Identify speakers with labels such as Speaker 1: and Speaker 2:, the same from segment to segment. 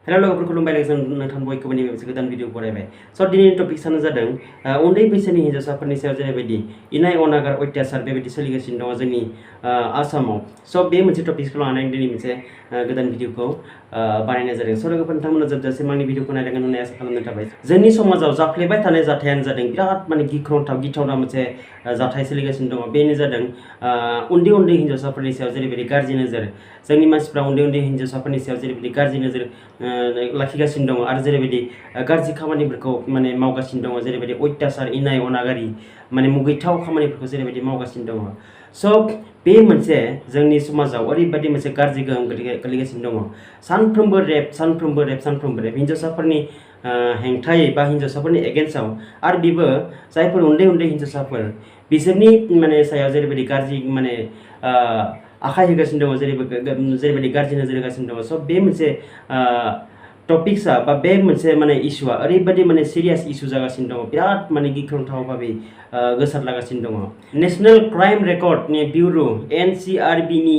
Speaker 1: Hello लोगोफोर खुलुमबाय नोंथां बयखौबो मोनसे गोदान भिडिअ फरायबाय स' दिनैनि टपिक्सआनो जादों उन्दै बैसोनि हिन्जावसाफोरनि सायाव जेरैबायदि इनाय अनागार अत्याचार बेबायदि सोलिगासिनो दङ जोंनि आसामाव स' बे मोनसे टपिक्सखौ लानानै दिनै मोनसे गोदान भिडिअखौ बानायनाय जादों स' लोगोफोर नोंथांमोना जोबजासिम आंनि भिडिअखौ नायलांगोन होननानै आसा खालामनाय थाबाय जोंनि समाजाव जाफ्लेबाय थानाय जाथायानो जादों बिराद माने गिथावना मोनसे जाथाय सोलिगासिनो दङ बेनो जादों उन्दै हिन्जावसाफोरनि सायाव जेरैबायदि गाज्रि नोजोर जोंनि मानसिफ्रा उन्दै हिन्जावसाफोरनि सायाव जेरैबायदि गाज्रि नोजोर लाखिगासिनो दङ आरो जेरैबायदि गाज्रि खामानिफोरखौ माने मावगासिनो दङ जेरैबायदि अत्याचार इनाय अनागारि माने मुगैथाव खामानिफोरखौ जेरैबायदि मावगासिनो दङ स' बे मोनसे जोंनि समाजाव ओरैबायदि मोनसे गाज्रि गोहोम गोलैगासिनो दङ सानफ्रोमबो रेप हिन्जावसाफोरनि हेंथायै बा हिन्जावसाफोरनि एगेन्स्टआव आरो बेबो जायफोर उन्दै हिन्जावसाफोर बिसोरनि माने सायाव जेरैबायदि गाज्रि माने आखाइ होगासिनो दङ जेरैबायदि गाज्रि नोजोर होगासिनो दङ स' बे मोनसे टपिक्सआ बा बे मोनसे माने इस्युआ ओरैबायदि माने सिरियास इस्यु जागासिनो दङ बिराद माने गिख्रंथाव भाबै गोसारलागासिनो दङ नेशनेल क्राइम रेकर्डनि बिउर' NCRBनि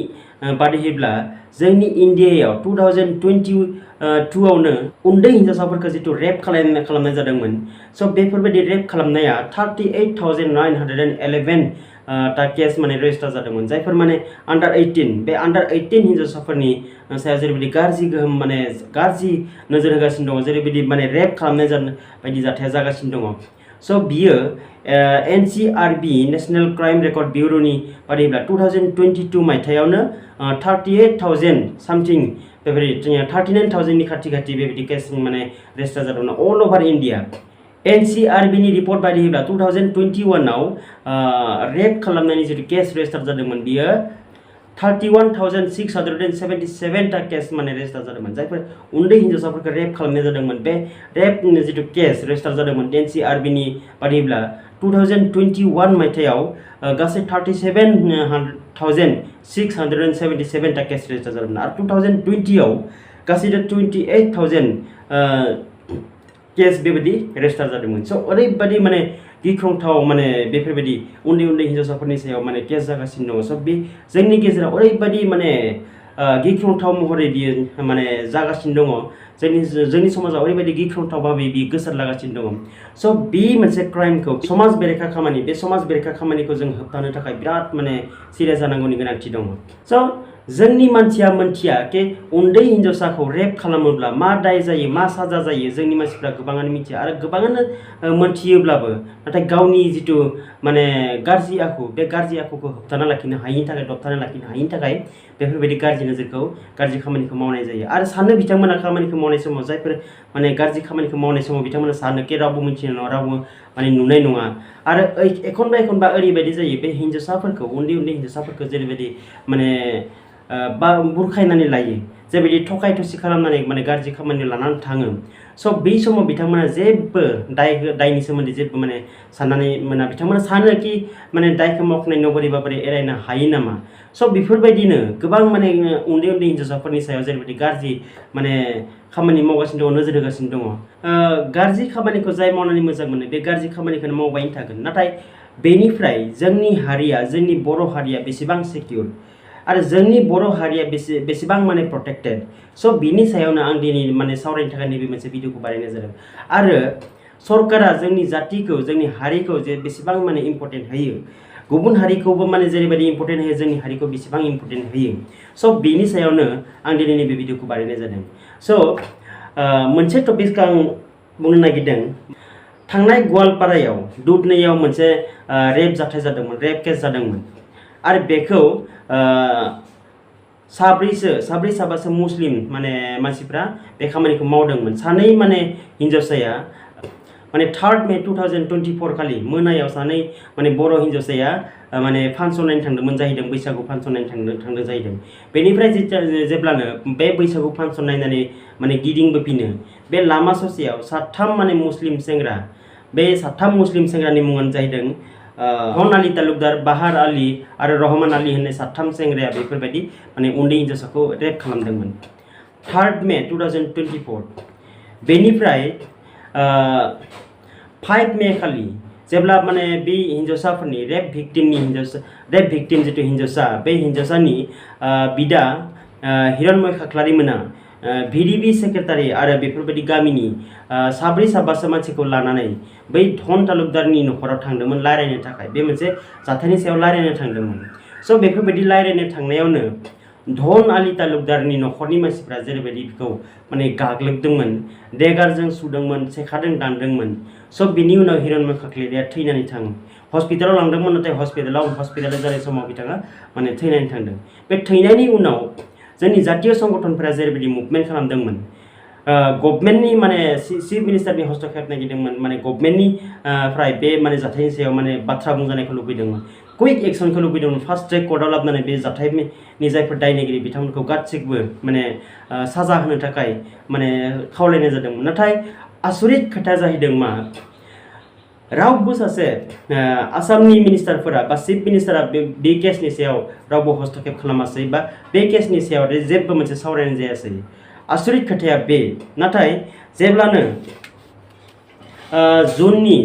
Speaker 1: बादिब्ला जोंनि इन्डियायाव 2022आवनो उन्दै हिन्जावसाफोरखौ जिथु रेप खालामनाय जादोंमोन स' बेफोरबायदि रेप खालामनाया 38,911 ता केस माने रेजिस्टार जादोंमोन जायफोर माने अंडार 18 बे अंडार 18 हिन्जावसाफोरनि सायाव जेरैबायदि गाज्रि गोहोम माने गाज्रि नोजोर होगासिनो दङ जेरैबायदि माने रेप खालामनाय बायदि जाथाया जागासिनो दङ स' बियो NCRB नेशनेल क्राइम रेकर्ड बिउर'नि बादिब्ला 2022 मायथाइयावनो 38,000 सामथिं बेबायदि 39,000नि खाथि बेबायदि केस माने रेजिस्टार जादोंमोन अल अभार इन्डिया NCRBनि रिपर्ट बायदिब्ला 2021आव रेप खालामनायनि जितु केस रेजिस्टार जादोंमोन बियो 31,677 ता केस माने रेजिस्टार जादोंमोन जायफोर उन्दै हिन्जावसाफोरखौ रेप खालामनाय जादोंमोन बे रेपनि जितु केस रेजिस्टार जादोंमोन NCRBनि बादिब्ला 2021 मायथाइयाव गासै 37,677 ता केस रेजिस्टार जादोंमोन आरो 2020आव गासै 28,000 केस बेबायदि रेजिस्टार जादोंमोन स' ओरैबायदि माने गिख्रंथाव माने बेफोरबायदि उन्दै हिन्जावसाफोरनि सायाव माने केस जागासिनो दङ स' बे जोंनि गेजेराव ओरैबायदि माने गिख्रंथाव महरै बियो माने जागासिनो दङ जोंनि समाजाव ओरैबायदि गिख्रंथाव भाबै बियो गोसारलागासिनो दङ स' बे मोनसे क्राइमखौ समाज बेरेखा खामानि बे समाज बेरेखा खामानिखौ जों होबथानो थाखाय बिराद माने सिरियास जानांगौनि गोनांथि दङ स' जोंनि मानसिया मोनथिया कि उन्दै हिन्जावसाखौ रेप खालामोब्ला मा दाय जायो मा साजा जायो जोंनि मानसिफ्रा गोबाङानो मिथिया आरो गोबाङानो मोनथियोब्लाबो नाथाय गावनि जितु माने गाज्रि आखु बे गाज्रि आखुखौ होबथाना लाखिनो हायिनि थाखाय दबथाना लाखिनो हायिनि थाखाय बेफोरबायदि गाज्रि नोजोरखौ गाज्रि खामानिखौ मावनाय जायो आरो सानो बिथांमोना खामानिखौ मावनाय समाव जायफोर माने गाज्रि खामानिखौ मावनाय समाव बिथांमोना सानो कि रावबो मिथिनाय नङा रावबो माने नुनाय नङा आरो एखनबा ओरैबायदि जायो बे हिन्जावसाफोरखौ उन्दै हिन्जावसाफोरखौ जेरैबायदि माने बा बुरखायनानै लायो जेरैबायदि थगाय थसि खालामनानै माने गाज्रि खामानि लानानै थाङो स' बै समाव बिथांमोना जेबो दायनि सोमोन्दै जेबो माने साननानै मोना बिथांमोना सानो कि माने दायखौ मावखांनायनि उनाव बोरै एरायनो हायो नामा स' बेफोरबायदिनो गोबां माने उन्दै हिन्जावसाफोरनि सायाव जेरैबायदि गाज्रि माने खामानि मावगासिनो दङ नोजोर होगासिनो दङ गाज्रि खामानिखौ जाय मावनानै मोजां मोनो बे गाज्रि खामानिखौनो मावबाय थागोन नाथाय बेनिफ्राय जोंनि हारिया जोंनि बर' हारिया बेसेबां सिकिउर आरो जोंनि बर' हारिया बेसेबां माने प्रटेक्टेड स' बिनि सायावनो आं दिनै माने सावरायनो थाखाय नैबे मोनसे भिडिअखौ बानायनाय जादों आरो सरकारा जोंनि जातिखौ जोंनि हारिखौ जे बेसेबां माने इम्पर्टेन्ट होयो गुबुन हारिखौबो माने जेरैबायदि इम्पर्टेन्ट होयो जोंनि हारिखौ बेसेबां इम्पर्टेन्ट होयो स' बिनि सायावनो आं दिनै नैबे भिडिअखौ बानायनाय जादों स' मोनसे टपिकखौ आं बुंनो नागिरदों थांनाय गवालपारायाव दुधनैयाव मोनसे रेप जाथाय जादोंमोन रेप केस जादोंमोन आरो बेखौ साब्रै साबासो मुस्लिम माने मानसिफ्रा बे खामानिखौ मावदोंमोन सानै माने हिन्जावसाया माने 3 मे 2024 खालि मोनायाव सानै माने बर' हिन्जावसाया माने फांसन नायनो थांदोंमोन जाहैदों बैसागु फांसन नायनो थांदों जाहैदों बेनिफ्राय जेब्लानो बे बैसागु फांसन नायनानै माने गिदिंबोफिनो बे लामा ससेयाव साथाम माने मुस्लिम सेंग्रा बे साथाम मुस्लिम सेंग्रानि मुङानो जाहैदों हन आली तालुकदार बाहार आली आरो रहमान आली होननाय साथाम सेंग्राया बेफोरबायदि माने उन्दै हिन्जावसाखौ रेप खालामदोंमोन 3 मे 2024 बेनिफ्राय 5 मे खालि जेब्ला माने बे हिन्जावसाफोरनि रेप भिक्टिम जितु हिन्जावसा बे हिन्जावसानि बिदा हिरण्मय खाख्लारि मोना VDB सेक्रेटारि आरो बेफोरबायदि गामिनि साब्रै साबासो मानसिखौ लानानै बै धन तालुकदारनि न'खराव थांदोंमोन रायलायनो थाखाय बे मोनसे जाथायनि सायाव रायलायनो थांदोंमोन स' बेफोरबायदि रायलायनो थांनायावनो धन आली तालुकदारनि न'खरनि मानसिफ्रा जेरैबायदि बेखौ माने गाग्लोबदोंमोन देगारजों सुदोंमोन सेखादों दानदोंमोन स' बिनि उनाव हिरण्मय खाख्लेरिया थैनानै थाङो हस्पिटालाव लांदोंमोन नाथाय हस्पिटालाव जानाय समाव बिथाङा माने थैनानै थांदों बे थैनायनि उनाव जोंनि जातीय संगठनफोरा जेरैबायदि मुभमेन्ट खालामदोंमोन गभर्नमेन्टनि माने चिफ मिनिस्टारनि हस्तक्षेप नागिरदोंमोन माने गभर्नमेन्टनि फ्राय बे माने जाथायनि सायाव माने बाथ्रा बुंजानायखौ लुबैदोंमोन कुइक एक्सनखौ लुबैदोंमोन फार्स्ट ट्रेक कर्टआव लाबोनानै बे जाथायनि जायफोर दायनिगिरि बिथांमोनखौ गासिबो माने साजा होनो थाखाय माने खावलायनाय जादोंमोन नाथाय आसरित खोथाया जाहैदों मा रावबो सासे आसामनि मिनिस्टारफोरा बा चिफ मिनिस्टारा बे केसनि सायाव रावबो हस्तक्षेप खालामासै बा बे केसनि सायाव जेबो मोनसे सावरायनाय जायासै आसरित खोथाया बे नाथाय जेब्लानो जुननि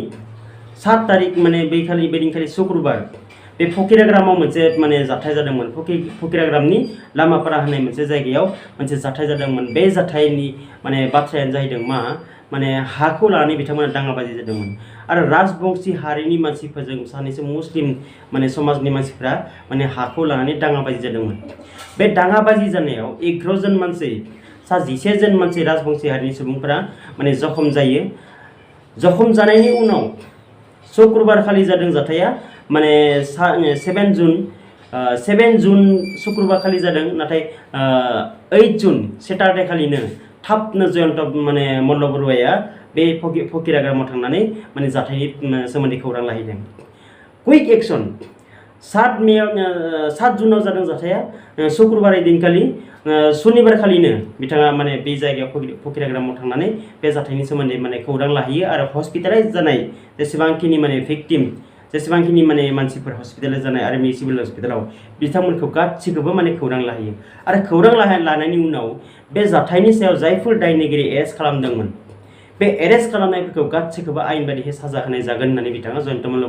Speaker 1: 7 तारिख माने बैदिनखालि शुक्रबार बे फकिराग्रामाव मोनसे माने जाथाय जादोंमोन फकिराग्रामनि लामापारा होननाय मोनसे जायगायाव मोनसे जाथाय जादोंमोन बे जाथायनि माने बाथ्रायानो जाहैदों मा माने हाखौ लानानै बिथांमोना दाङाबाजि जादोंमोन आरो राजबंशी हारिनि मानसिफोरजों सानैसो मुस्लिम माने समाजनि मानसिफ्रा माने हाखौ लानानै दाङाबाजि जादोंमोन बे दाङाबाजि जानायाव 11 जन मानसि 11 जन मानसि राजबंशी हारिनि सुबुंफोरा माने जखम जायो जखम जानायनि उनाव शुक्रबार खालि जादों जाथाया माने 7 जुन शुक्रबार खालि जादों नाथाय 8 जुन सेटारडे खालिनो थाबनो जयन्त माने मल्ल बरुवाया बे फकिराग्रामाव थांनानै माने जाथायनि सोमोन्दै खौरां लाहैदों कुइक एक्सन 7 जुनाव जादों जाथाया शुक्रबार दिनखालि शनिबार खालिनो बिथाङा माने बे जायगायाव फकिराग्रामाव थांनानै बे जाथायनि सोमोन्दै माने खौरां लाहैयो आरो हस्पिटालाइज जानाय जेसेबांखिनि माने भिक्टिम जेसेबांखिनि माने मानसिफोर हस्पिटालाइज जानाय आर्मि सिभिल हस्पिटालाव बिथांमोनखौ गासिखौबो माने खौरां लाहैयो आरो खौरां लानायनि उनाव बे जाथायनि सायाव जायफोर दायनिगिरि एरेस्ट खालामदोंमोन बे एरेस्ट खालामनायफोरखौ गासिखौबो आयेन बायदियै साजा होनाय जागोन होननानै बिथाङा जयन्त मल्ल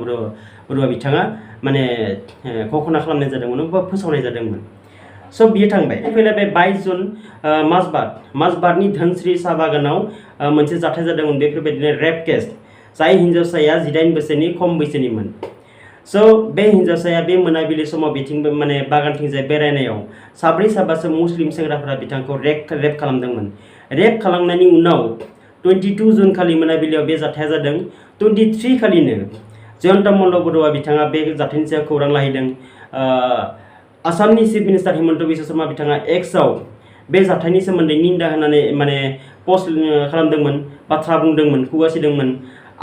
Speaker 1: बरुवा बिथाङा माने घोषणा खालामनाय जादोंमोन बा फोसावनाय जादोंमोन स' बियो थांबाय फैलायबाय 22 जुन माजबादनि धोनस्रि साहा बागानाव मोनसे जाथाय जादोंमोन बेफोरबायदिनो रेप केस जाय हिन्जावसाया 18 बोसोरनि खम बैसोनिमोन स' बे हिन्जावसाया बे मोनाबिलि समाव बिथिंबो माने बागानथिंजाय बेरायनायाव साब्रै साबासो मुस्लिम सेंग्राफोरा बिथांखौ रेप खालामदोंमोन रेप खालामनायनि उनाव 22 जुन खालि मोनाबिलियाव बे जाथाया जादों 23 खालिनो जयन्त मल्ल बरुवा बिथाङा बे जाथायनि सायाव खौरां लाहैदों आसामनि चिफ मिनिस्टार हिमन्त बिश्व शर्मा बिथाङा एक्सआव बे जाथायनि सोमोन्दै निन्दा होनानै माने पस्ट खालामदोंमोन बाथ्रा बुंदोंमोन खुगासिदोंमोन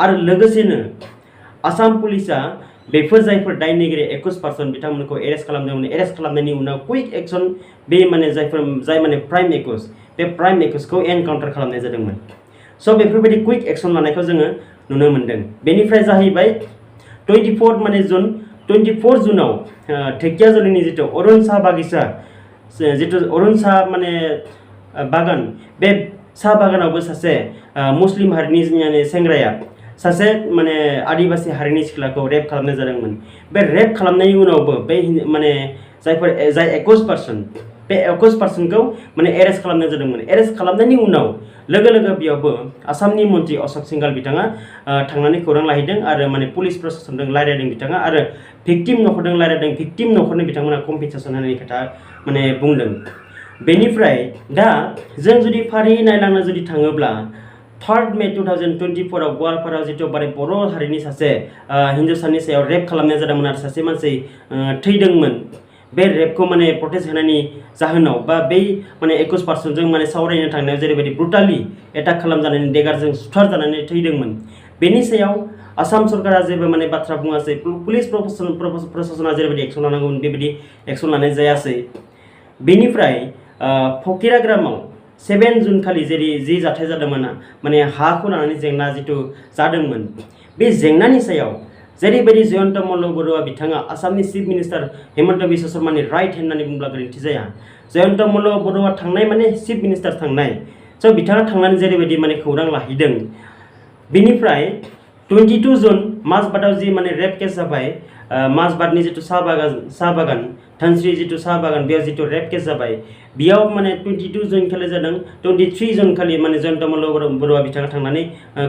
Speaker 1: आरो लोगोसेनो आसाम पुलिसा बेफोर जायफोर दायनिगिरि 21 पार्सन बिथांमोनखौ एरेस्ट खालामदोंमोन एरेस्ट खालामनायनि उनाव कुइक एक्सन बे माने जाय माने प्राइम एक्यूज बे प्राइम एक्यूजखौ एनकाउन्टार खालामनाय जादोंमोन स' बेफोरबायदि कुइक एक्सन लानायखौ जोङो नुनो मोन्दों बेनिफ्राय जाहैबाय 24 जुनाव धेकियाजुलिनि जितु अरुण साहा बागिचा जितु अरुण साहा माने बागान बे साहा बागानावबो सासे मुस्लिम हारिनि सेंग्राया सासे माने आदिबासी हारिनि सिख्लाखौ रेप खालामनाय जादोंमोन बे रेप खालामनायनि उनावबो बे माने जाय 21 पार्सन बे 21 पार्सनखौ माने एरेस्ट खालामनाय जादोंमोन एरेस्ट खालामनायनि उनाव लोगो बेयावबो आसामनि मन्त्रि अशोक सिंघाल बिथाङा थांनानै खौरां लाहैदों आरो माने पुलिस प्रशासनजों रायलायदों बिथाङा आरो भिक्टिम न'खरजों रायलायदों भिक्टिम न'खरनो बिथांमोना कम्पेनसेसन होनायनि खोथा माने बुंदों बेनिफ्राय दा जों जुदि फारियै नायलांनो जुदि थाङोब्ला 3 मे 2024 आव गवालपारायाव जितु बर' हारिनि सासे हिन्जावसानि सायाव रेप खालामनाय जादोंमोन आरो सासे मानसि थैदोंमोन बे रेपखौ माने प्रटेस्ट होनायनि जाहोनाव बा बै माने 21 पार्सनजों माने सावरायनो थांनायाव जेरैबायदि ब्रुटालि एटाक खालामजानानै देगारजों सुथार जानानै थैदोंमोन बेनि सायाव आसाम सरकारा जेबो माने बाथ्रा बुङासै पुलिस प्रशासना जेरैबायदि एक्सन लानांगौमोन बेबायदि एक्सन लानाय जायासै बेनिफ्राय फकिराग्रामाव 7 जुन खालि जि जाथाय जादोंमोन माने हाखौ लानानै जेंना जितु जादोंमोन बे जेंनानि सायाव जेरैबायदि जयन्त मल्ल बरुवा बिथाङा आसामनि चिफ मिनिस्टार हिमन्त बिश्व शर्मानि राइट हेन्ड होननानै बुंब्ला गोरोन्थि जाया जयन्त मल्ल बरुवा थांनाय माने चिफ मिनिस्टार थांनाय स' बिथाङा थांनानै जेरैबायदि माने खौरां लाहैदों बेनिफ्राय 22 जुन माजबादाव जि माने रेप केस जाबाय माजबादनि जितु साहा बागान धोनस्रि जितु साहा बागान बेयाव जितु रेप केस जाबाय बेयाव माने 22 जन खालि जादों 23 जन खालि माने जयन्त मल्ल बरुवा बिथाङा थांनानै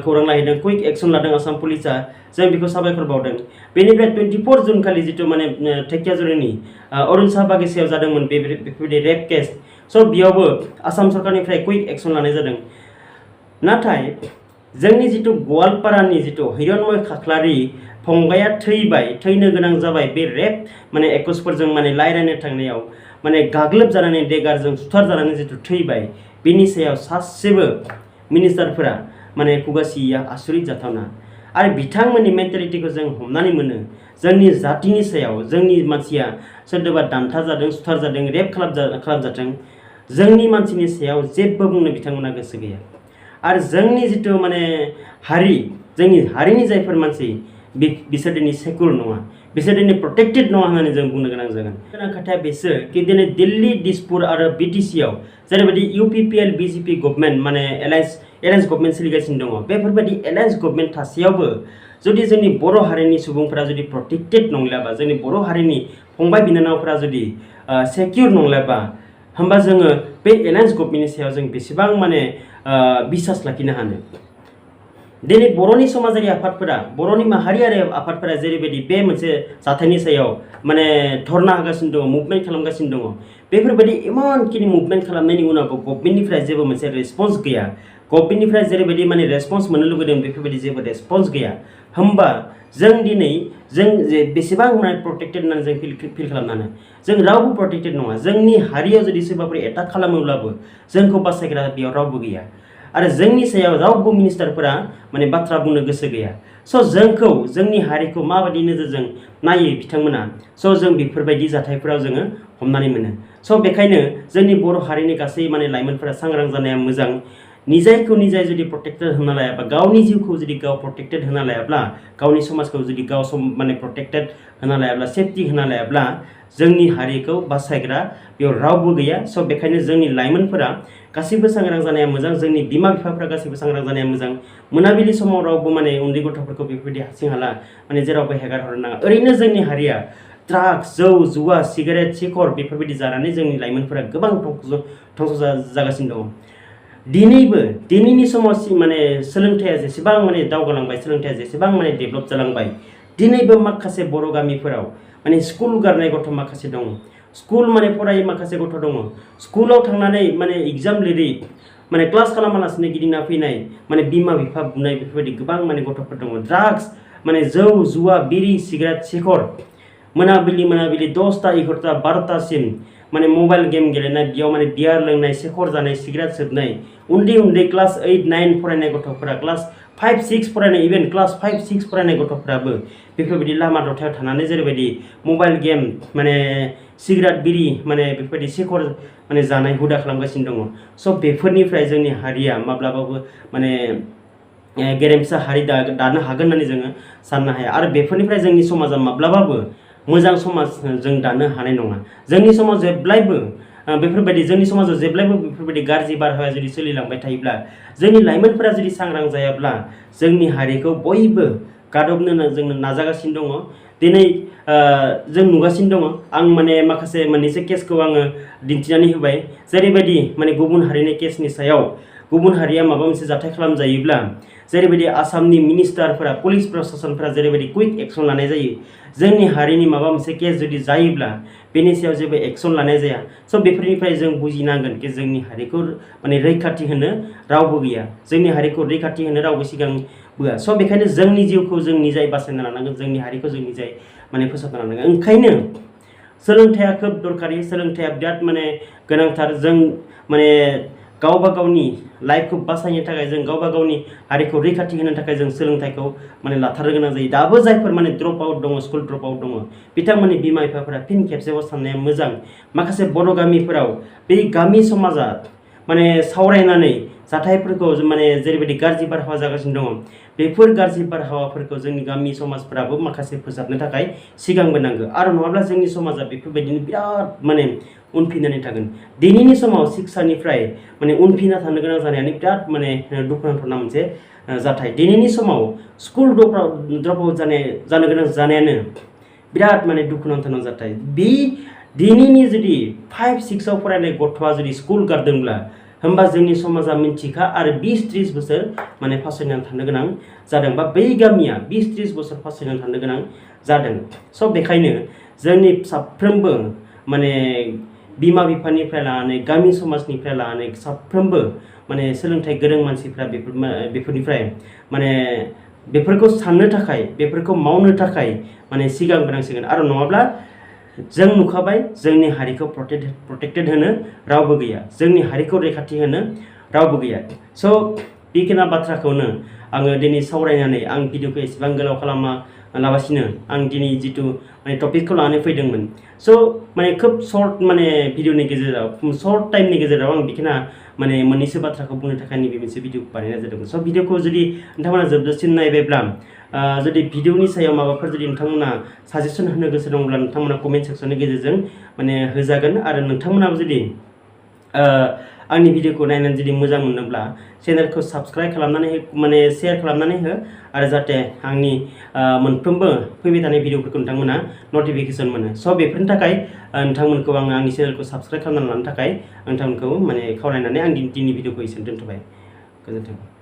Speaker 1: खौरां लाहैदों क्विक एक्सन लादों आसाम पुलिसा जों बेखौ साबायखर बावदों बेनिफ्राय 24 जन खालि जितु माने धेकियाजुलिनि अरुण साहा बागिसेयाव जादोंमोन बेफोरबायदि रेप केस स' बेयावबो आसाम सरकारनिफ्राय क्विक एक्सन लानाय जादों नाथाय जोंनि जितु गवालपारानि जितु हिरण्मय खाख्लारि फंबाया थैनो गोनां जाबाय बे रेप माने एकसफोरजों माने लायरायनो थांनायाव माने गाग्लोब जानानै देगारजों सुथार जानानै जितु थैबाय बेनि सायाव सासेबो मिनिस्टारफोरा माने खुगासिया आसुरित जाथावना आरो बिथांमोननि मेन्टेलिटिखौ जों हमनानै मोनो जोंनि जातिनि सायाव जोंनि मानसिया सोरदोबा दान्था जादों सुथार जादों रेप खालामजाथों जोंनि मानसिनि सायाव जेबो बुंनो बिथांमोना गोसो गैया आरो जोंनि जितु माने जोंनि हारिनि जायफोर मानसि बिसोर दिनै सेकुर नङा बिसोर दिनै प्रटेक्टेड नङा होननानै जों बुंनो गोनां जागोन गोनां खोथाया बेसो कि दिनै दिल्ली दिसपुर आरो बिटिसिआव जेरैबायदि UPPL BJP गभर्नमेन्ट माने एलायन्स गभर्नमेन्ट सोलिगासिनो दङ बेफोरबायदि एलायन्स गभर्नमेन्ट थासेयावबो जुदि जोंनि बर' हारिनि सुबुंफोरा जुदि प्रटेक्टेड नंलाबा जोंनि बर' हारिनि फंबाय बिनानावफोरा जुदि सेक्युर नंलाबा होमबा जोङो बे एलायन्स गभर्नमेन्टनि सायाव जों बेसेबां माने बिसास लाखिनो हानो दिनै बर'नि समाजारि आफादफोरा बर'नि माहारियारि आफादफोरा जेरैबायदि बे मोनसे जाथायनि सायाव माने धरना होगासिनो दङ मुभमेन्ट खालामगासिनो दङ बेफोरबायदि इमानखिनि मुभमेन्ट खालामनायनि उनावबो गभर्नमेन्टनिफ्राय जेबो मोनसे रेसपन्स गैया गभर्नमेन्टनिफ्राय जेरैबायदि माने रेसपन्स मोननो लुगैदों बेफोरबायदि जेबो रेसपन्स गैया होमबा जों दिनै जों बेसेबां माने प्रटेक्टेड होननानै जों फिल खालामनानै जों रावबो प्रटेक्टेड नङा जोंनि हारियाव जुदि सोरबाफोर एटाक खालामोब्लाबो जोंखौ बासायग्रा बेयाव रावबो गैया आरो जोंनि सायाव रावबो मिनिस्टारफोरा माने बाथ्रा बुंनो गोसो गैया स' जोंखौ जोंनि हारिखौ माबायदि नोजोरजों नायो बिथांमोना स' जों बेफोरबायदि जाथायफोराव जोङो हमनानै मोनो स' बेखायनो जोंनि बर' हारिनि गासै माने लाइमोनफोरा सांग्रां जानाया मोजां निजायखौ निजाय जुदि प्रटेक्टेड होना लायाबा गावनि जिउखौ जुदि गाव प्रटेक्टेड होना लायाब्ला गावनि समाजखौ जुदि गाव माने प्रटेक्टेड होना लायाब्ला सेफटि होना लायाब्ला जोंनि हारिखौ बासायग्रा बेयाव रावबो गैया स' बेखायनो जोंनि लाइमोनफोरा गासैबो सांग्रां जानाया मोजां जोंनि बिमा बिफाफोरा गासैबो सांग्रां जानाया मोजां मोनाबिलि समाव रावबो माने उन्दै गथ'फोरखौ बेफोरबायदि हारसिं हाला माने जेरावबो हेगार हरनो नाङा ओरैनो जोंनि हारिया ड्राग्स जौ जुवा सिगारेट सिखर बेफोरबायदि जानानै जोंनि लाइमोनफोरा गोबां धंस जागासिनो दङ दिनैनि समाव माने सोलोंथाइया जेसेबां माने दावगालांबाय सोलोंथाइया जेसेबां माने डेभेलप जालांबाय दिनैबो माखासे बर' गामिफोराव माने स्कुल गारनाय गथ' माखासे दङ स्कुल माने फरायै माखासे गथ' दङ स्कुलाव थांनानै माने एग्जाम लिरै माने क्लास खालामालासिनो गिदिंना फैनाय माने बिमा बिफा बुनाय बेफोरबायदि गोबां माने गथ'फोर दङ ड्राग्स माने जौ जुवा बिरि सिगारेट सिखर मोनाबिलि 10टा 11टा 12टासिम माने मबाइल गेम गेलेनाय बेयाव माने बियार लोंनाय सेखर जानाय सिगारेट सोबनाय उन्दै क्लास 8 9 फरायनाय गथ'फोरा क्लास 5 6 फरायनाय इभेन क्लास 5 6 फरायनाय गथ'फोराबो बेफोरबायदि लामा दथायाव थानानै जेरैबायदि मबाइल गेम माने सिगारेट बिरि माने बेफोरबायदि सेखर माने जानाय हुदा खालामगासिनो दङ स' बेफोरनिफ्राय जोंनि हारिया माब्लाबाबो माने गेरेमसा हारि दानो हागोन होननानै जोङो साननो हाया आरो बेफोरनिफ्राय जोंनि समाजा माब्लाबाबो मोजां समाज जों दानो हानाय नङा जोंनि समाज जेब्लायबो जोंनि समाजाव जेब्लायबो बेफोरबायदि गाज्रि बारहावाया जुदि सोलिलांबाय थायोब्ला जोंनि लाइमोनफोरा जुदि सांग्रां जायाब्ला जोंनि हारिखौ बयबो गादबनो जों नाजागासिनो दङ दिनै जों नुगासिनो दङ आं माने माखासे मोननैसो केसखौ आङो दिन्थिनानै होबाय जेरैबायदि माने गुबुन हारिनि केसनि सायाव गुबुन हारिया माबा मोनसे जाथाय खालामजायोब्ला जेरैबायदि आसामनि मिनिस्टारफोरा पुलिस प्रशासनफोरा जेरैबायदि क्विक एक्सन लानाय जायो जोंनि हारिनि माबा मोनसे केस जुदि जायोब्ला बेनि सायाव जेबो एक्सन लानाय जाया स' बेफोरनिफ्राय जों बुजिनांगोन कि जोंनि हारिखौ माने रैखाथि होनो रावबो गैया जोंनि हारिखौ रैखाथि होनो रावबो सिगां बोआ स' बेखायनो जोंनि जिउखौ जों निजाय बासायना लानांगोन जोंनि हारिखौ जों निजाय माने फोसाबना लानांगोन ओंखायनो सोलोंथाइया खोब दरखारि सोलोंथाइया बिराद माने गोनांथार जों माने गावबा गावनि लाइफखौ बासायनो थाखाय जों गावबा गावनि हारिखौ रैखाथि होनो थाखाय जों सोलोंथाइखौ माने लाथारनो गोनां जायो दाबो जायफोर माने ड्रप आउट दङ स्कुल ड्रप आउट दङ बिथांमोननि बिमा बिफाफोरा फिन खेबसेबाव साननाया मोजां माखासे बर' गामिफोराव बे गामि समाजा माने सावरायनानै जाथायफोरखौ माने जेरैबायदि गाज्रि बारहावा जागासिनो दङ बेफोर गाज्रि बारहावाफोरखौ जोंनि गामि समाजफोराबो माखासे फोसाबनो थाखाय सिगांबोनांगौ आरो नङाब्ला जोंनि समाजा बेफोरबायदिनो बिराद माने उनफिननानै थागोन दिनैनि समाव शिक्षानिफ्राय माने उनफिनना थानो गोनां जानायानो बिराद माने दुखुनांथावना मोनसे जाथाय दिनैनि समाव स्कुल ड्रप आउट जानो गोनां जानायानो बिराद माने दुखुनांथावना जाथाय बे दिनैनि जुदि 5-6 आव फरायनाय गथ'आ जुदि स्कुल गारदोंब्ला होमबा जोंनि समाजा मिन्थिखा आरो 20-30 बोसोर माने फासयनानै थानो गोनां जादों बा बै गामिया 20-30 बोसोर फासयनानै थानो गोनां जादों स' बेखायनो जोंनि साफ्रोमबो माने बिमा बिफानिफ्राय लानानै गामि समाजनिफ्राय लानानै साफ्रोमबो माने सोलोंथाइ गोरों मानसिफ्रा बेफोरनिफ्राय माने बेफोरखौ साननो थाखाय बेफोरखौ मावनो थाखाय माने सिगांग्रोनांसिगोन आरो नङाब्ला जों नुखाबाय जोंनि हारिखौ प्रोटेक्टेड होनो रावबो गैया जोंनि हारिखौ रैखाथि होनो रावबो गैया स' बेखिना बाथ्राखौनो आङो दिनै सावरायनानै आं भिडिअखौ एसेबां गोलाव खालामा लाबासिनो आं दिनै जितु माने टपिकखौ लानानै फैदोंमोन स' माने खोब सर्ट माने भिडिअनि गेजेराव सर्ट टाइमनि गेजेराव आं बेखिना माने मोननैसो बाथ्राखौ बुंनो थाखाय नैबे मोनसे भिडिअखौ बानायनाय जादोंमोन स' भिडिअखौ जुदि नोंथांमोना जोबजासिम नायबायब्ला जुदि भिडिअनि सायाव माबाफोर जुदि नोंथांमोना साजेसन होनो गोसो दंब्ला नोंथांमोना कमेन्ट सेक्सननि गेजेरजों माने होजागोन आरो नोंथांमोनाबो जुदि आंनि भिडिअखौ नायनानै जुदि मोजां मोनोब्ला चेनेलखौ साबस्क्राइब खालामनानै माने शेयार खालामनानै हो आरो जाहाथे आंनि मोनफ्रोमबो फैबाय थानाय भिडिअफोरखौ नोंथांमोना नटिफिकेसन मोनो स' बेफोरनि थाखाय नोंथांमोनखौ आङो आंनि चेनेलखौ साबस्क्राइब खालामनानै लानो थाखाय नोंथांमोनखौ माने खावलायनानै आं दिनैनि भिडिअखौ एसेयावनो दोनथ'बाय गोजोन्थों।